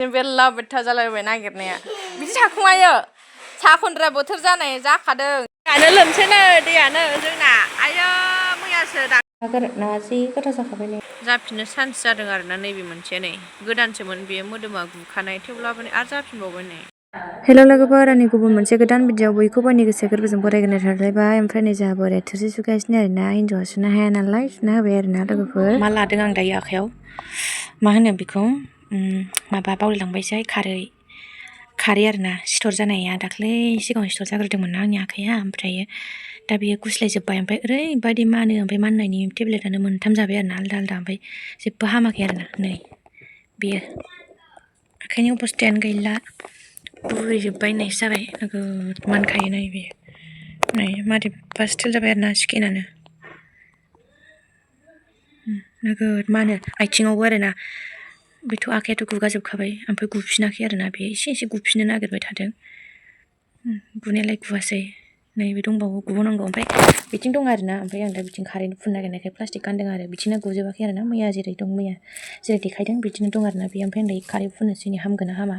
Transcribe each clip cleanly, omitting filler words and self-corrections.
बेला बेथा जालायबाय नागिरनाया बिदि थाखुमायो साखन्द्रा बोथोर जानाय जाखादों दानो लोमसैनो दैयानो जोंना आयो मैयासो ना जि गोथाव जाखाबाय नै जाफिननो चान्स जादों आरोना नैबे मोनसे नै गोदानसोमोन बेयो मोदोमा गुखानाय थेवब्लाबो आरो जाफिनबावबाय नै हेल' लोगोफोर आंनि गुबुन मोनसे गोदान भिडिअ बयखौबो आंनि गोसो गोरबोजों बरायग्रोनाय थालायबाय ओमफ्राय नै जोंहा बोराया थोरसि सुगासिनो आरोना हिन्जावा सुनो हाया नालाय सुना होबाय आरोना लोगोफोर मा लादों आं दायो आखायाव मा होनो बेखौ माबा बावलायलांबायसै खारै आरोना सिथर जानाया दाख्लै सिगाङाव सिथर जाग्रोदोंमोन ना आंनि आखाइया ओमफ्रायो दा बेयो गुस्लायजोब्बाय ओमफ्राय ओरैबायदि मानो ओमफ्राय माननायनि टेब्लेटआनो मोनथाम जाबाय आरोना आलदा आलदा ओमफ्राय जेबो हामाखै आरोना नै बेयो आखाइनि अबस्थायानो गैला बुरैजोब्बाय नै जाबाय नोगोद मानखायो नै बेयो नै मारैबा स्टिल जाबाय आरोना स्किनानो नोगोद मानो आथिङावबो आरोना बेथ' आखायाथ' गुगाजोबखाबाय ओमफ्राय गुफिनाखै आरोना बे एसे गुफिननो नागिरबाय थादों गुनायालाय गुवासै नैबे दंबावो गुबावनांगौ ओमफ्राय बिथिं दं आरोना ओमफ्राय आं दा बिथिं खारैनो फुननो नागिरनायखाय प्लास्टिक गानदों आरो बिथिंना गुजोबाखै आरोना मैया जेरै देखायदों बिदिनो दं आरोना बेयो ओमफ्राय दायो खारै फुननोसै हामगोन ना हामा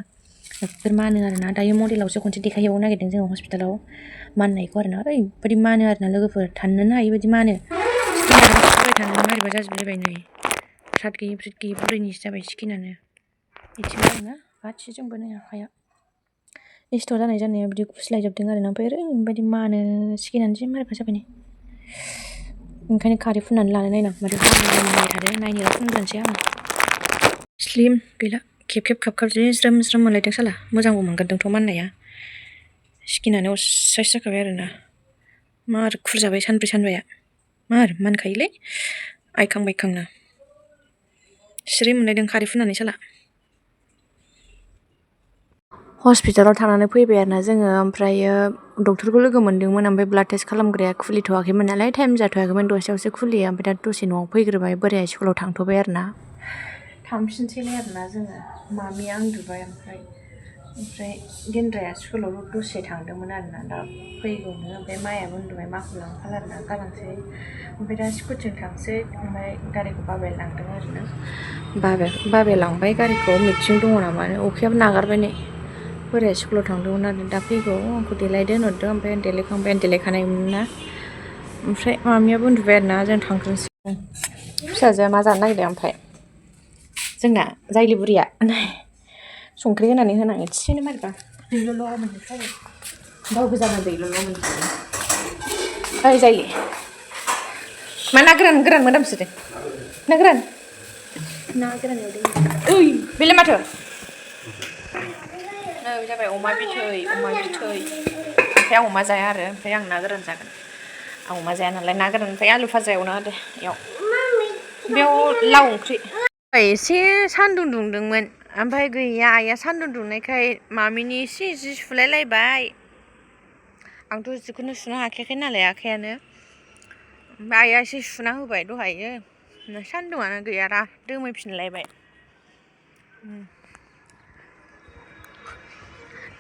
नोगोद मानो आरोना दायो मडेलावसो खनसे देखायहैबावनो नागिरदों जोङो हस्पिटालाव माननायखौ आरोना ओरैबायदि मानो आरोना लोगोफोर थानोनो हायि बायदि मानो फुबाय थानो मारैबा जाजोबलायबाय नै फ्राद गैयि बुरैनिसो जाबाय स्किनानो बिथिं आरोना गासिजोंबो नै आखाइया सिथर जानाया बिदि गुस्लायजोबदों आरोना ओमफ्राय ओरैबायदि मानो स्किनानो जि मारैबा जाबाय नै ओंखायनो खारै फुननानै लानो नायनां माथो नायबाय थादों नायनायाव फुनग्रोनोसै आङो स्लिम गैला खेब खाबखाब जि ज्रोम मोनलायदों साला मोजांबो मोनगारदोंथ' माननाया स्किनानो असाइस जाखाबाय आरोना मार खुरजाबाय सानबाया मार मानखायोलै आइखां बायखांनो सिरि मोनलायदों खारै फुननानै साला हस्पिटालाव थांनानै फैबाय आरोना जोङो ओमफ्रायो डक्टरखौ लोगो मोनदोंमोन ओमफ्राय ब्लाड टेस्ट खालामग्राया खुलिथ'वाखैमोन नालाय टाइम जाथ'वाखैमोन दसेयावसो खुलियो ओमफ्राय दा दसे न'आव फैग्रोबाय बोराया स्कुलाव थांथ'बाय आरोना थांफिनसैलाय आरोना जोङो मामिया उन्दुबाय ओमफ्राय गेन्द्राया स्कुलाव दसे थांदोंमोन आरोना दा फैगौनो ओमफ्राय मायाबो उन्दुबाय माखौ लांफाला आरोना गालांसै ओमफ्राय दा स्कुटिजों थांसै ओमफ्राय गारिखौ बाबाया लांदों आरोना बाबाया लांबाय गारिखौ मिटिं दङ नामानो अखायाबो नागारबाय नै बोराया स्कुलाव थांदोंमोन आरो दा फैगौ आंखौ देलायदो होनहरदों ओमफ्राय आं देलायखांबाय आं देलायखानायमोन ना ओमफ्राय मामियाबो उन्दुबाय आरोना जों थांग्रोनोसै फिसाजोआ मा जानो नागिरदों ओमफ्राय जोंना जायलि बुरिया संख्रि होनानै होनां एसेनो मारैबा दैल'ल' मोनजोबथारो दाउ गोजाना दैल'ल' मोनजोबो ओइ जायलि मा ना गोरान मोदोमसोदों ना गोरान एवदों ओइ बेलाय माथो नै जाबाय अमा बिथै ओमफ्राय आं अमा जाया आरो ओमफ्राय आं ना गोरान जागोन आं अमा जाया नालाय ना गोरान ओमफ्राय आलु भाजा एवना होदो बेयाव लाव ओंख्रि एसे सान्दुं दुंदोंमोन ओमफ्राय गैया आइया सान्दुं दुंनायखाय मामिनि एसे जि सुलायलायबाय आंथ' जिखौनो सुनो हाखायाखै नालाय आखायानो ओमफ्राय आइया एसे सुना होबाय दहायो सान्दुंआनो गैया दोमैफिनलायबाय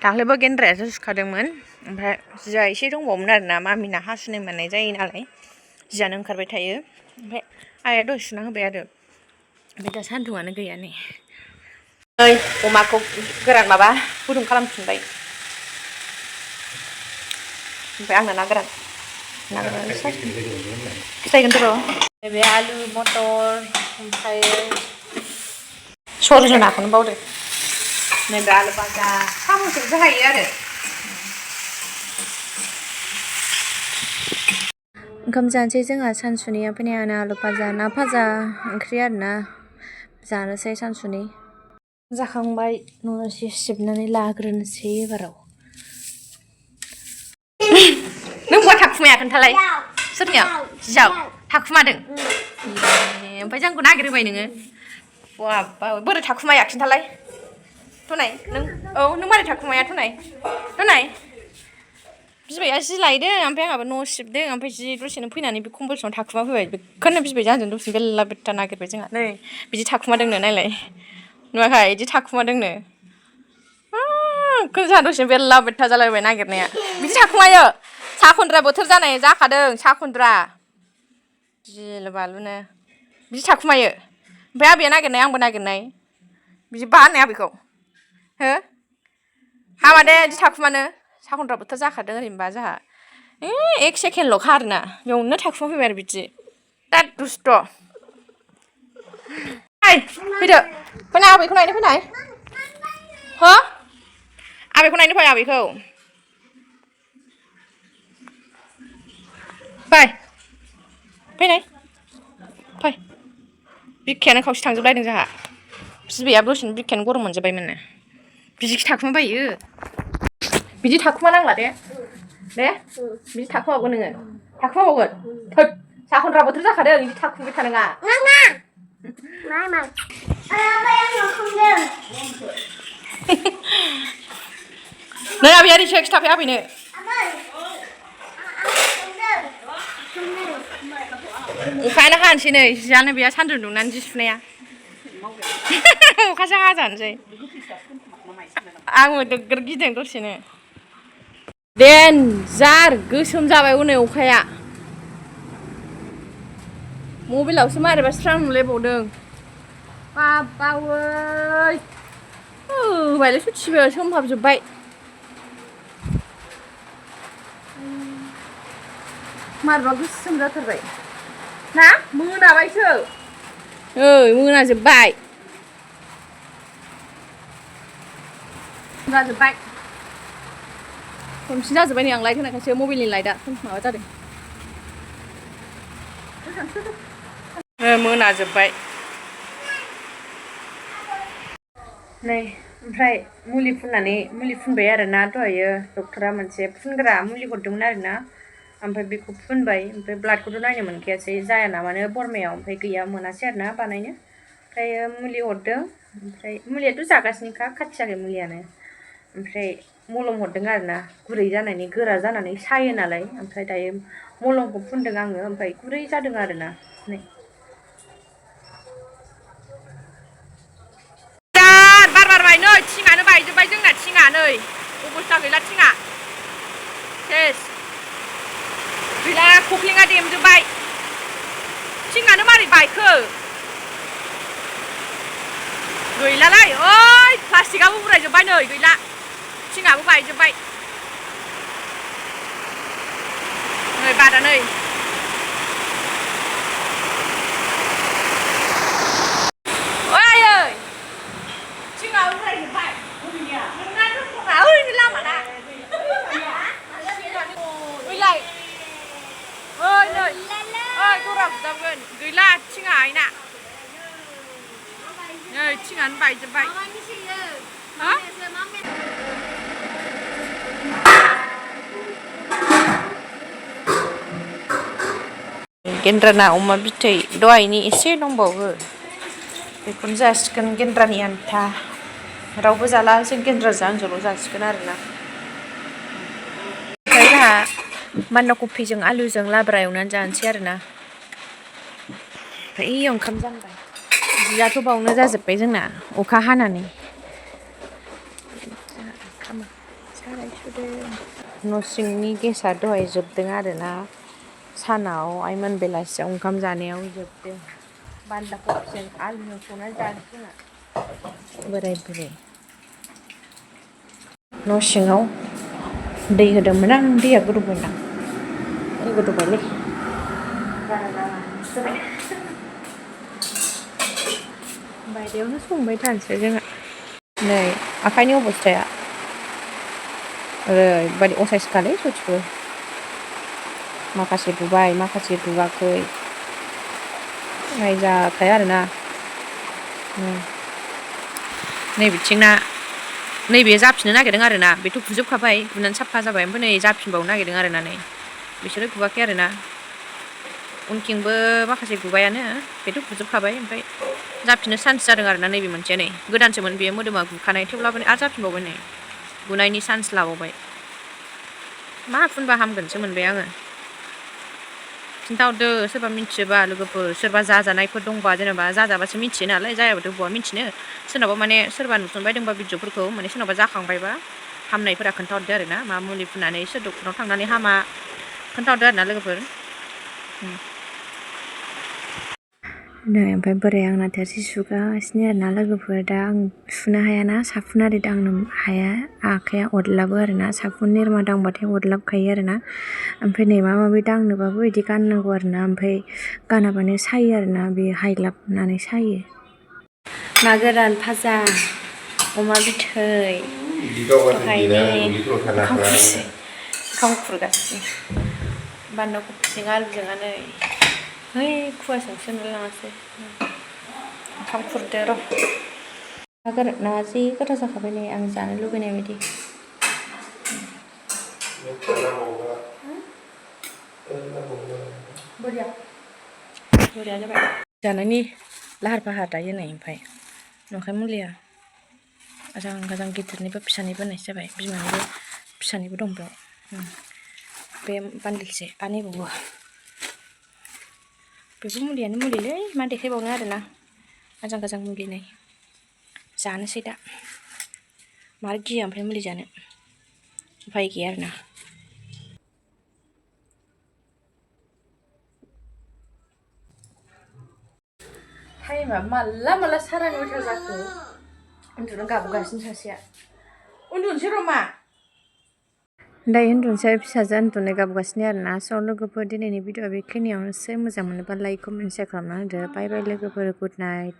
दाख्लैबो गेन्द्रायासो सुखादोंमोन ओमफ्राय जिया एसे दंबावोमोन आरोना मामिना हासुनाय मानाय जायो नालाय जियानो ओंखारबाय थायो ओमफ्राय आइया दहाय सुना होबाय आरो ओमफ्राय दा सान्दुंआनो गैया नै ओइ अमाखौ गोरान माबा गुदुं खालामफिनबाय ओमफ्राय आंना ना गोरान खिथायगोनथ' र' बे आलु मटर ओमफ्राय सरजनाखौनो बावदो नैबे आलु भाजा साम'जोंसो हायो आरो ओंखाम जानोसै जोंहा सानसुनिया फैनायानो आलु भाजा ना भाजा ओंख्रि आरोना जानोसै सानसुनि जाखांबाय न' एसे सिबनानै लाग्रोनोसै एबाराव नों बहा थाखुमाया खोन्थालाय सोरनियाव जियाव थाखुमादों ओमफ्राय जोंखौ नागिरबाय नोङो बाबा बोरै थाखुमाया खिन्थालाय थ'नाय नों मारै थाखुमाया थ'नाय बिबाया जि लायदों ओमफ्राय आंहाबो न' सिबदों ओमफ्राय जि दसेनो फैनानै बे कम्बलसनाव थाखुमा फैबाय बेखौनो बिबाय जाहोनजों दसेनो बेला बेथा नागिरबाय जोंहा नै बिदि थाखुमादोंनो नायलाय नुवाखै बिदि थाखुमादोंनो जोंहा दसेनो बेला बेथा जालायबाय नागिरनाया बिदि थाखुमायो साखन्द्रा बोथोर जानाय जाखादों साखन्द्रा गिलु बालुनो बिदि थाखुमायो ओमफ्राय आबैया नागिरनाय आंबो नागिरनाय बिदि बानाया बेखौ हो हामा दे बिदि थाखुमानो साखनद्रा बोथोर जाखादों ओरैनोबा जोंहा 1 सेकेन्डल'खा आरोना बेयावनो थाखुमा फैबाय आरो बिदि दा दुस्ट' फैदो फैनाय आबैखौ नायनो फैनाय हो आबैखौ नायनो फै आबैखौ फै फैनाय फै बिखायानो खावसे थांजोबलायदों जोंहा बिबैया दसेनो बिखायानो गरम मोनजोब्बायमोननो बिदिखि थाखुमाबायो बिदि थाखुमा नांला दे बिदि थाखुमाबावगोन नोङो थाखुमाबावगोन थोद साखनद्रा बोथोर जाखादों बिदि थाखुमाबाय थानाङा नै आबैया रिक्सायाव खिथाफै आबैनो अखायानो हानोसै नै जियानो बेहा सान्दुं दुंनानै जि सुनाया अखासो हाजानोसै आंबो नोगोर गिदों दसेनो देनजार गोसोम जाबाय हनै अखाया मबाइलावसो मारैबा स्रां नुलायबावदों बाबावै होबायलै सयथिबो सोमहाबजोब्बाय मारैबा गोसोम जाथारबाय ना मोनाबायसो मोनाजोब्बाय जाजोब्बाय खोमसि जाजोब्बाय नै आं लाइट होनायखायसो मबाइलनि लाइटआ माबा जादों मोनाजोब्बाय नै ओमफ्राय मुलि फुनबाय आरोना दहायो डक्टरा मोनसे फुनग्रा मुलि हरदोंमोन आरोना ओमफ्राय बेखौ फुनबाय ओमफ्राय ब्लाडखौथ' नायनो मोनखायासै जाया नामानो बरमायाव ओमफ्राय गैया मोनासै आरोना बानायनो ओमफ्राय मुलि हरदों ओमफ्राय मुलियाथ' जागासिनोखा खाथियाखै मुलियानो ओमफ्राय मलम हरदों आरोना गुरै जानायनि गोरा जानानै सायो नालाय ओमफ्राय दायो मलमखौ फुनदों आङो ओमफ्राय गुरै जादों आरोना नै नै थिङानो बायजोब्बाय जोंना थिङा नै अबस्था गैला थिङा सेस गैला खख्लेङा देमजोब्बाय थिङानो मारै बायखो गैलालै ओइ प्लास्टिकआबो उरायजोब्बाय नै गैला थिङाबो बायजोब्बाय नै बादा नै गैला थिङा आइना नै थिङानो बायजोब्बाय गेन्द्राना अमा बिथै दहायनि एसे दंबावो बेखौनो जासिगोन गेन्द्रानि आन्था रावबो जाला जों गेन्द्राजों आंजोंल' जासिगोन आरोना ओमफ्राय जोंहा बान्दा कफिजों आलुजों लाब्रा एवनानै जानोसै आरोना ओमफ्राय ओंखाम जानबाय जियाथ' बावनो जाजोब्बाय जोंना अखा हानानै साराय सुदों न' सिंनि गेसआ दहाय जोबदों आरोना सानाव आइमोन बेलासियाव ओंखाम जानायाव जोबदों बान्दा कफिजों आलुजों संनानै जानोसै जोंना बोराय बुरै न' सिङाव दै होदोंमोन आं दैया गोदौबायदां गोदौबायलै बायदेयावनो संबाय थानोसै जोंहा नै आखाइनि अबस्थाया ओरैबायदि असायसखालै सयथिबो माखासे गुबाय माखासे गुगाखै नायजाखाया आरोना नै बिथिंना नैबे जाफिननो नागिरदों आरोना बेथ' गुजोबखाबाय गुनानै साफा जाबाय ओमफ्राय नै जाफिनबावनो नागिरदों आरोना नै बिसोरो गुवाखै आरोना उनथिंबो माखासे गुबायानो बेथ' गुजोबखाबाय ओमफ्राय जाफिननो चान्स जादों आरोना नैबे मोनसेया नै गोदानसोमोन बेयो मोदोमा गुखानाय थेवब्लाबो आरो जाफिनबावबाय नै गुनायनि चान्स लाबावबाय मा फुनबा हामगोनसो मोनबाय आङो खिन्थाहरदो सोरबा मिन्थियोबा लोगोफोर सोरबा जाजानायफोर दंबा जेनेबा जाजाबासो मिन्थियो नालाय जायाबाथ' बहा मिन्थिनो सोरनावबा माने सोरबा नुसनबायदोंबा भिडिअफोरखौ माने सोरनावबा जाखांबायबा हामनायफोरा खोन्थाहरदो आरोना मा मुलि फुननानै सोर डक्टरनाव थांनानै हामा खोन्थाहरदो आरोना लोगोफोर नै ओमफ्राय बोराया आंना थोरसि सुगासिनो आरोना लोगोफोर दा आं सुनो हायाना साफुन आरि दांनो हाया आखाइया अरलाबो आरोना साफुन निरमा दांबाथाय अरलाबखायो आरोना ओमफ्राय नै माबा माबि दांनोबाबो बिदि गाननांगौ आरोना ओमफ्राय गानाबानो सायो आरोना बे हायलाबनानै सायो। ना गोरान भाजा अमा बिथै दहायनि ओंखाम खुरगासिनो बानलु कफिजों आलुजोंआनो है खुवाजोंसो नुलायलाङासै ओंखाम खुरदो र' ना गोराना जि गोथाव जाखाबाय नै आं जानो लुबैनाय बायदि बरिया जाबाय जानायनि लाहार फाहार दायो नै ओमफ्राय नंखाय मुलिया आजां गाजां गिदिरनिबो फिसानिबो होननायसो जाबाय बिमानिबो फिसानिबो दं बेयाव बे बान्दिलसे आरो नैबावबो बेबो मुलियानो मुलिलै मा देखायबावनो आरोना आजां गाजां मुलि नै जानोसै दा मार गिया ओमफ्राय मुलि जानो उफाय गैया आरोना टाइमा माला माला 9:30 जाखो उन्दुनो गाबगासिनो सासेया उन्दुनोसै र' मा दायो उन्दुनोसै फिसाजो उन्दुनो गाबगासिनो आरोना स' लोगोफोर दिनैनि भिडिअआ बेखिनियावनोसै मोजां मोनोबा लाइक कमेन्ट शेयार खालामना होदो बाय बाय लोगोफोर गुड नाइट